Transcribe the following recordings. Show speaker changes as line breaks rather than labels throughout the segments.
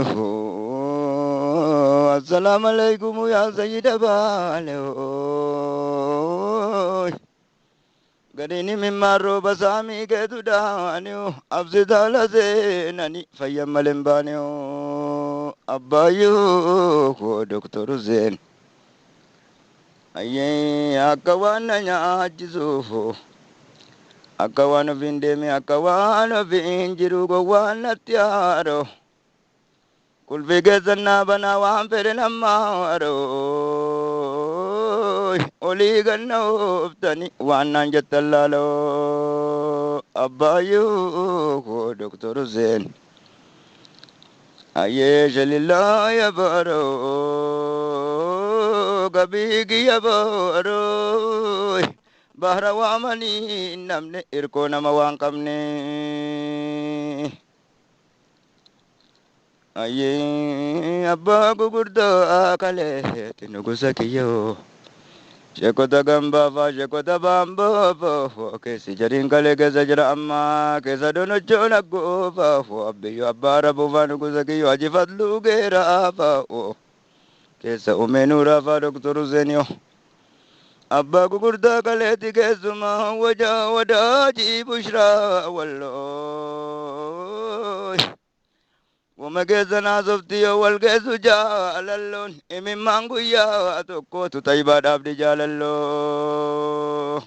Ayyeehu. Assalaamu alaykum yaa sayyida baale. Gadiini mimmaan rooba saamii keetu daaniyo absitaala seenani fayyan malee hin baaniyo abbaayyoo koo Doktor Huseen. Ayyee akka waan na nyaachisuuf akka waan ofiin deeme akka waan ofiin jiru gowwaan natti haaro. Qulfii keessan naa banaa waan fedhe nammaa haaro. Olii ganna ooftani waan naan jettan laaloo abbaayyoo koo Doktor Huseen. Ayyee shalillaa ya baaroo gabii kiyya baaroo bahra waamanii namni irkoo nama waan qabne. Ayyee abbaa gugurdaa kaleeti nugusa kiyyoo. Sheekota gambaafaa sheekota baamboofoo keessi jariin kalee keessa jira ammaa keessa donochoon aggoofaafoo abbiyyoo abbaa rabuufaa nugusa kiyyoo haji fadluu geeraafaa keessa umee nuuraafaa Doktor Huseeniyoo. Abbaa gugurdaa kaleeti keessumaa wajaa wadaajii bushraa walloo. Wama keessa naasofti yoo wal geessu jaalalloon imimmaan guyyaa tokkotu tayyibaa dhaabdi jaalalloo.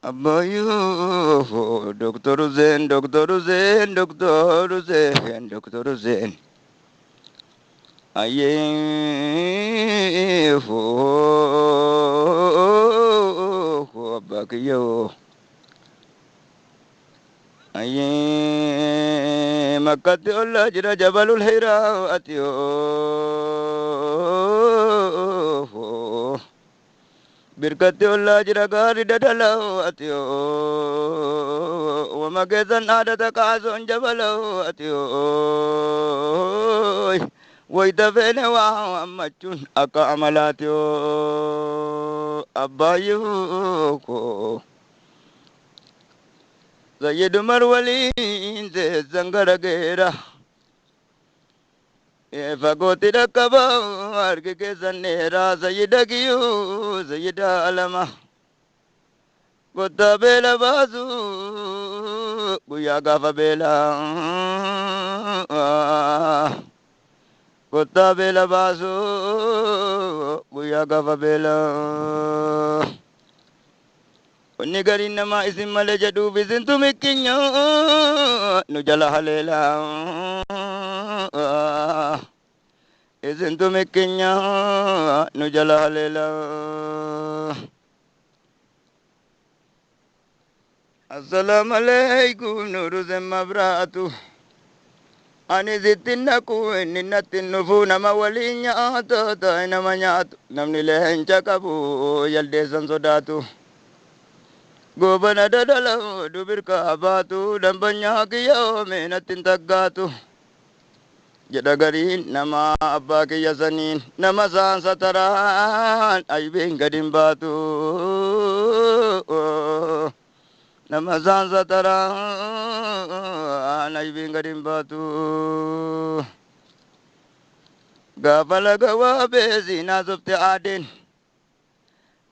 Abbayyoo Doktor Huseen Doktor Huseen Doktor Huseen Doktor Huseen. Ayyee abbaa kiyyoo. Ayyee makkatti ollaa jira jabalul hiraati birkatti ollaa jira gaari dadalaati wama keessan dhaadata kaasoon jabalaati wayita feene waa ammachuun akka amalaati abbaayyuu koo. Sayyid Umar waliin seessan gara geera. Fagootti dhaqqaba harki keessan dheeraa sayyida kiyyuu sayyida alama. Kottaa beela baasu guyyaa gaafa beelaa. Kottaa beela baasu guyyaa gaafa beelaa. Wanni gariin namaa isin malee jedhuuf isintu mikkinya nu jala haleelaa. Isintu mikkinya nu jala haleelaa. Assalaamu alaykum nuru zemma biraatu. Ani sitti naqu inni natti nufu nama waliin nyaata ta'e nama nyaatu namni leenca qabu yaldeessan sodaatu. Goobana dadala dubirka baatu dambanyaa kiyya oome natti hin taggaatu. Jedha gariin nama abbaa kiyya saniin nama saansa taraan aybiin gad hin baatu. Nama saansa taraan aybiin gad hin baatu. Gaafa laga waa beesinaa softe aadeen.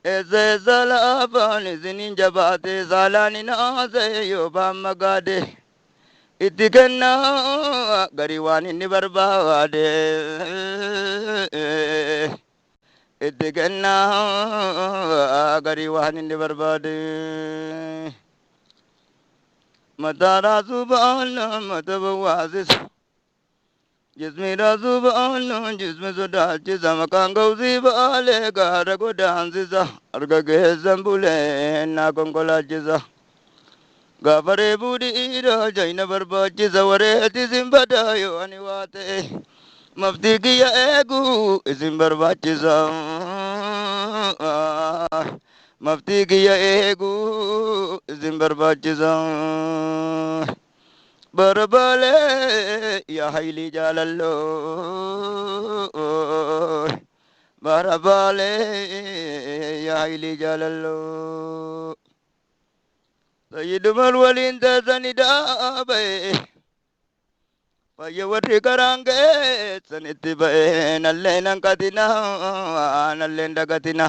Eessa eessa laafaan isiniin jabaate saalaan hin haasa'e yoo baan magaade. Itti kennaa garii waan inni barbaade. Itti kennaa garii waan inni barbaade. Mataa raasuu ba'aan mata bawwaasisa. Jismi raasuu ba'aan jismi sodaachisa. Maqaan gawsii ba'aalee gaara godaansisa. Harka keessan bulee naa konkolaachisa. Gaafa reebuu dhiiraa jayna barbaachisa. Wareeti isin badaa yoo ani waa ta'e. Maftii kiyya eeguu isin barbaachisa. Maftii kiyya eeguu isin barbaachisa. Barbaalee yaa haylii jaalalloo. Barbaalee yaa haylii jaalalloo. Fayyidumaan waliin taasani dhaaba'e. Fayya warri karaan geessanitti ba'e nallee nan qatina nalleen dagatina.